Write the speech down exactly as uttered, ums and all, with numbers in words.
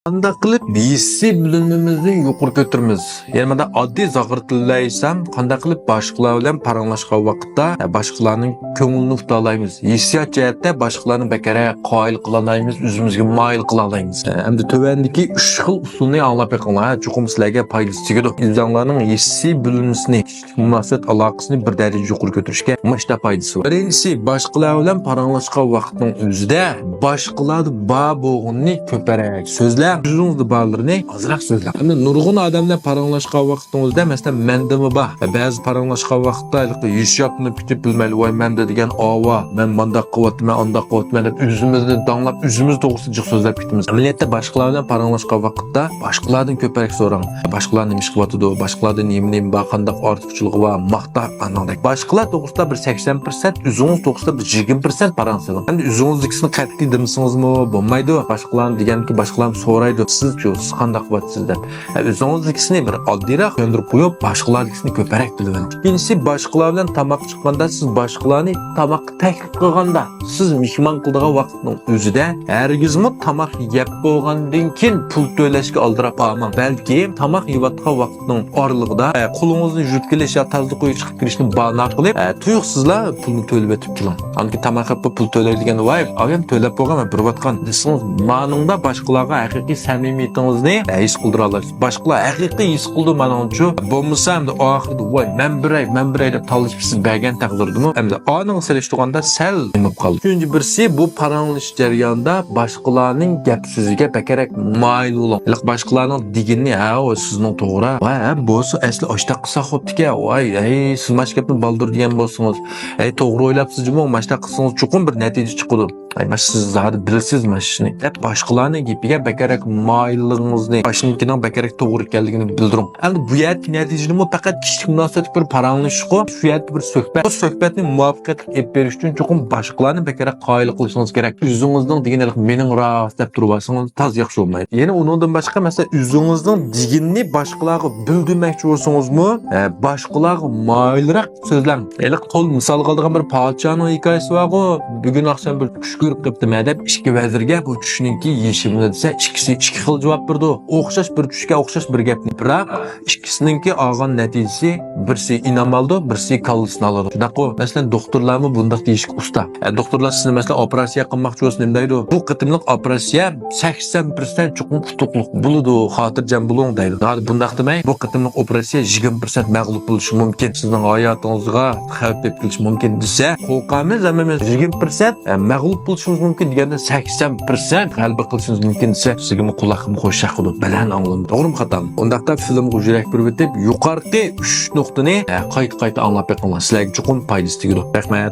قانداق قىلىپ ھېسسىي بىلىمىمىزنى يۇقىرى كۆتۈرىمىز؟ يەنى مۇنداق ئاددىي زاغرا تىلدا ئېيتسام، قانداق قىلىپ باشقىلار بىلەن پاراڭلاشقان ۋاقىتتا، ئە، باشقىلارنىڭ كۆڭلىنى ئۇتالايمىز؟ ھېسسىيات جەھەتتە باشقىلارنى بەكرەك قايىل قىلالايمىز، ئۆزىمىزگە مايىل قىلالايمىز. ئە، ئەمدى تۆۋەندىكى ئۈچ خىل ئۇسۇلنى ئاڭلاپ بېقىڭلار، چوقۇم سىلەرگە پايدىسى تېگىدۇ. ئۆزۈڭلارنىڭ ھېسسىي بىلىمىسىنى، مۇناسىۋەت ئالاقىسىنى بىر دەرىجە يۇقىرى كۆتۈرۈشكە مۇشۇنداق پايدىسى بار. بىرىنچىسى، باشقىلار بىلەن پاراڭلاشقان ۋاقىتنىڭ ئۆزىدە باشقىلاردا بار بولغىنىنى كۆپرەك سۆزلەڭ، ئۆزىڭىزدە بارلىرىنى ئازراق سۆزلەڭ. ئەمدى نۇرغۇن ئادەملەر پاراڭلاشقان ۋاقىتنىڭ ئۆزىدە، مەسىلەن، مەندىمۇ بار. بەزى پاراڭلاشقان ۋاقىتتا ھېلىقى ھېسسىياتنى پۈتۈپ بىلمەيلى، ۋاي، مەندە دېگەن ئاۋا، مەن مانداق قىلىۋاتىمەن، ئانداق قىلىۋاتىمەن دەپ ئۆزىمىزنى داڭلاپ، ئۆزىمىز توغرىسىدا جىق سۆزلەپ كېتىمىز. ئەمەلىيەتتە باشقىلار بىلەن پاراڭلاشقان ۋاقىتتا باشقىلاردىن كۆپرەك سوراڭ. باشقىلار نېمە ئىش قىلىۋاتىدۇ؟ باشقىلاردا نېمە، نېمە بار؟ قانداق ئارتۇقچىلىقى بار؟ ماختاپ، ئانىڭدەك. باشقىلار توغرىسىدا بىر سەكسەن پىرسەنت، ئۆزىڭىز توغرىسىدا بىر يىگىرمە پىرسەنت پاراڭ سېلىڭ. ئەمدى ئۆزىڭىزدىكىسىنى قەتئىي دېمىسىڭىزمۇ بولمايدۇ. باشقىلارنى دېگەنكى باشقىلارمۇ سورايدۇ، سىزچۇ، سىز قانداق قىلىۋاتىسىز دەپ. ھە، ئۆزىڭىزدىكىسىنى بىر ئاددىيراق كۆندۈرۈپ قويۇپ، باشقىلاردىكىسىنى كۆپرەك بىلىۋېلىڭ. ئىككىنچىسى، باشقىلار بىلەن تاماققا چىققاندا سىز باشقىلارنى تاماققا تەكلىپ قىلغاندا، سىز مېھمان قىلىدىغان ۋاقىتنىڭ ئۆزىدە ھەرگىزمۇ تاماق يەپ بولغاندىن كېيىن پۇل تۆلەشكە ئالدىراپ بارماڭ. بەلكى تاماق يەۋاتقان ۋاقىتنىڭ ئارىلىقىدا، ئە، قولىڭىزنى يۇيۇپ كېلىش يا تازىلىق ئۆيىگە چىقىپ كىرىشنى باھانە قىلىپ، ئە، تۇيۇقسىزلا پۇلنى تۆلىۋېتىپ كېلىڭ. ئاندىن كېيىن تاماق يەپ پۇل تۆلەي دېگەندە، ۋاي، ئاۋۇ ئەمدى تۆلەپ بولغان، مەن بېرىۋاتقان دېسىڭىز، مانىڭدا باشقىلارغا ھەقىقىي سەمىمىيىتىڭىزنى، ئە، ھېس قىلدۇرا ئالىسىز. باشقىلار ھەقىقىي ھېس قىلىدۇ مانىڭچۇ. بولمىسا ئەمدى ئاخىرىدا، ۋاي، مەن بېرەي، مەن بېرەي دەپ تالىشىپ سىز بەرگەن تەقدىردىمۇ، ئەمدى ئانىڭغا سېلىشتۇرغاندا سەل نېمە بولۇپ قالدى. ئۈچىنچى بىرسى، بۇ پاراڭلىشىش جەريانىدا باشقىلارنىڭ گەپ سۆزىگە بەكرەك مايىل بولۇڭ. ھېلىقى باشقىلارنىڭ دېگىنىنى، ھە، ئۇ سىزنىڭ توغرا. ۋاي، ھە، بولسا ئەسلى ئاشتاق قىلساق خوپتىكەن. ۋاي، ھەي، سىز ماش گەپنى بالدۇر دېگەن بولسىڭىز، ھەي، توغرا ئويلاپسىز جۇمۇ، ماشتاق قىلسىڭىز چوقۇم بىر نەتىجە چىقىدۇ. ئاي، ماش سىز زادى بىلىسىز ماش ئىشنى دەپ باشقىلارنىڭ گېپىگە بەكرەك مايىللىقىڭىزنى، ئاشنىڭكىنىڭ بەكرەك توغرا ئىكەنلىكىنى بىلدۈرۈڭ. ئەمدى بۇ يەردىكى نەتىجىنىمۇ پەقەت كىشىلىك مۇناسىۋەتلىك بىر پاراڭلىشىشقۇ، شۇ يەردە بىر سۆھبەت. بۇ سۆھبەتنى مۇۋەپپەقىيەتلىك ئېلىپ بېرىش ئۈچۈن چوقۇم باشقىلارنى بەكرەك قايىل قىلىشىڭىز كېرەك. ئۆزىڭىزنىڭ دېگىنى مېنىڭ راست دەپ تۇرۇۋالسىڭىز تازا ياخشى بولمايدۇ. يەنە ئۇنىڭدىن باشقا، مەسىلەن، ئۆزىڭىزنىڭ دېگىنىنى باشقىلارغا بىلدۈرمەكچى بولسىڭىزمۇ، ئە، باشقىلارغا مايىلراق سۆزلەڭ. ھېلىقى قول مىسالغا ئالىدىغان بىر پادىشاھنىڭ ھېكايىسى بارغۇ، بۈگۈن ئاخشام بىر چۈش كۆرۈپ قېپتىمەن دەپ ئىككى ۋەزىرگە بۇ چۈشنىڭكى يېشىمىنى دېسە، ئىككىسى ئىككى خىل جاۋاب بېرىدۇ. ئوخشاش بىر چۈشكە ئوخشاش بىر گەپنى. بىراق ئىككىسىنىڭكى ئالغان نەتىجىسى، بىرسى ئىنام ئالىدۇ، بىرسى كاللىسىنى ئالىدۇ. شۇنداققۇ؟ مەسىلەن، دوختۇرلارمۇ بۇنداق دېيىشكە ئۇستا. ئە، دوختۇرلار سىزنى، مەسىلەن، ئوپېراتسىيە قىلماقچى بولسا نېمە دەيدۇ؟ بۇ قېتىملىق ئوپېراتسىيە سەكسەن پىرسەنت چوقۇم ئۇتۇقلۇق بولىدۇ، خاتىرجەم بولۇڭ دەيدۇ. ھازىر بۇنداق دېمەي، بۇ قېتىملىق ئوپېراتسىيە يىگىرمە پىرسەنت مەغلۇپ بولۇشى مۇمكىن، سىزنىڭ ھاياتىڭىزغا خەۋپ ئېلىپ كېلىشى مۇمكىن دېسە، قورقامىز ھەممىمىز، يىگىرمە پىرسەنت، ئە، مەغلۇپ بولۇشىمىز مۇمكىن دېگەندە، سەكسەن پىرسەنت غەلىبە قىلىشىمىز مۇمكىن دېسە، سىزگىمۇ قۇلاققىمۇ خوش چاقىدۇ، بەلەن ئاڭلىنىدۇ. توغرىمۇ خاتامۇ؟ ئۇنداقتا فىلىمغا يۈرەك بېرىۋېتىپ، يۇقىرىقى ئۈچ نۇقتىنى، ئە، قايتا-قايتا ئاڭلاپ بېقىڭلار. سىلەرگە چوقۇم پايدىسى تېگىدۇ. رەھمەت.